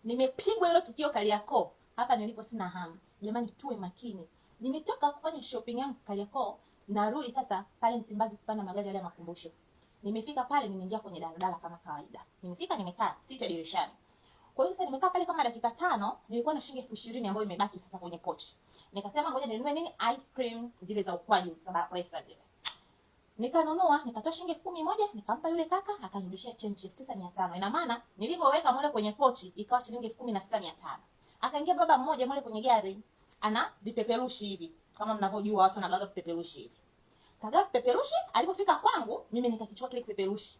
Nimepigwa hilo tukio Kariakoo. Hapa nilipo sina hamu. Jamani, tuwe makini. Nimetoka kufanya shopping yangu Kariakoo, narudi sasa pale Msimbazi kupanda magari yale ya makumbusho. Nimefika pale, nimeingia kwenye daladala kama kawaida. Nimefika nimekaa sita dirishani. Kwa hiyo sasa nimekaa pale kama dakika 5, nilikuwa na shilingi 20,000 ambayo imebaki sasa kwenye pochi. Nikasema ngoja ninunue nini? Ice cream zile za ukwaju za Bakhresa zile. Nikanunua, nikatoa shilingi 11,000, nikampa yule kaka, akanirudishia change 9,500. Ina maana nilivyoweka mule kwenye pochi ikawa shilingi 19,500. Akaingia baba mmoja mule kwenye gari, ana vipeperushi hivi. Kama mnavyojua watu wanagawa vipeperushi hivi. Kagawa vipeperushi, alipofika kwangu, mimi nikakichukua kile kipeperushi.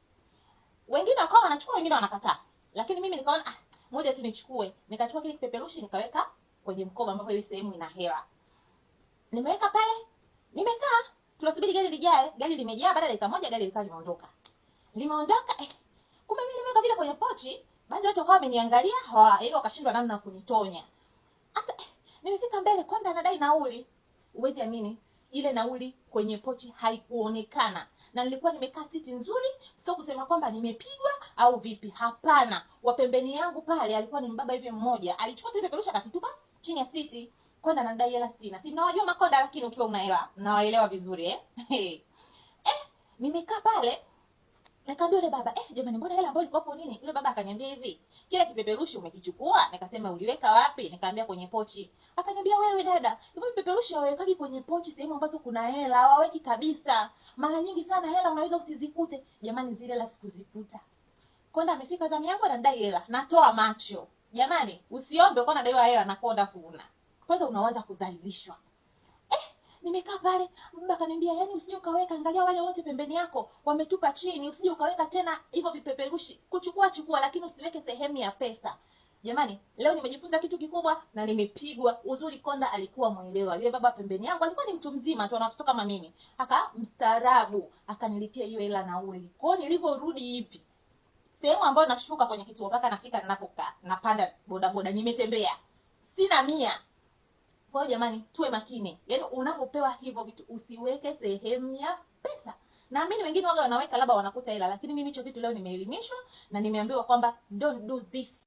Wengine wakawa wanachukua, wengine wanakataa. Lakini mimi nikaona ah, ngoja tu nichukue. Nikachukua kile kipeperushi nikaweka kwenye mkoba ambapo ile sehemu ina hela. Nimeweka pale, nimekaa, tunasubiri gari lijae. Gari limejaa, baada ya dakika moja gari likawa limeondoka. Limeondoka, kumbe mimi nimeweka vile kwenye pochi, baadhi watu wakawa wameniangalia, ili wakashindwa namna ya kunitonya. Sasa nimefika mbele, konda anadai nauli. Huwezi amini, ile nauli kwenye pochi haikuonekana. Na nilikuwa nimekaa siti nzuri, sio kusema kwamba nimepigwa au vipi. Hapana, wa pembeni yangu pale alikuwa ni mbaba hivi mmoja, alichukua kile peperusha akakitupa chini ya siti. Konda anadai hela sina. Si mnawajua makonda, lakini ukiwa una hela mnawaelewa vizuri eh? Nimekaa pale nikamwambia yule baba, jamani, mbona hela ambayo ilikuwa hapo nini? Yule baba akaniambia hivi, kile kipeperushi umekichukua? Nikasema uliweka wapi? Nikamwambia kwenye pochi. Akaniambia wewe dada, hivyo vipeperushi hawawekagi kwenye pochi sehemu ambazo kuna hela, hawaweki kabisa. Mara nyingi sana hela unaweza usizikute. Jamani, zile hela sikuzikuta. Konda amefika zamu yangu anadai hela, natoa macho. Jamani, usiombe kwa nadaiwa hela na konda funa. Kwanza unawaza kudhalilishwa. Nimekaa pale, baba akaniambia, yaani usije ukaweka, angalia wale wote pembeni yako wametupa chini, usije ukaweka tena hivyo vipeperushi. Kuchukua chukua, lakini usiweke sehemu ya pesa. Jamani, leo nimejifunza kitu kikubwa na nimepigwa. Uzuri konda alikuwa mwelewa. Yule baba pembeni yangu alikuwa ni mtu mzima tu, ana watoto kama mimi. Aka mstaarabu, akanilipia hiyo hela nauli. Kwa hiyo nilivyorudi hivi, sehemu ambayo nashuka kwenye kituo mpaka nafika ninapokaa, napanda bodaboda, nimetembea. Sina mia. Kwa hiyo jamani, tuwe makini. Yaani unapopewa hivyo vitu usiweke sehemu ya pesa. Naamini wengine waga wanaweka labda wanakuta hela, lakini mimi hicho kitu leo nimeelimishwa na nimeambiwa kwamba don't do this.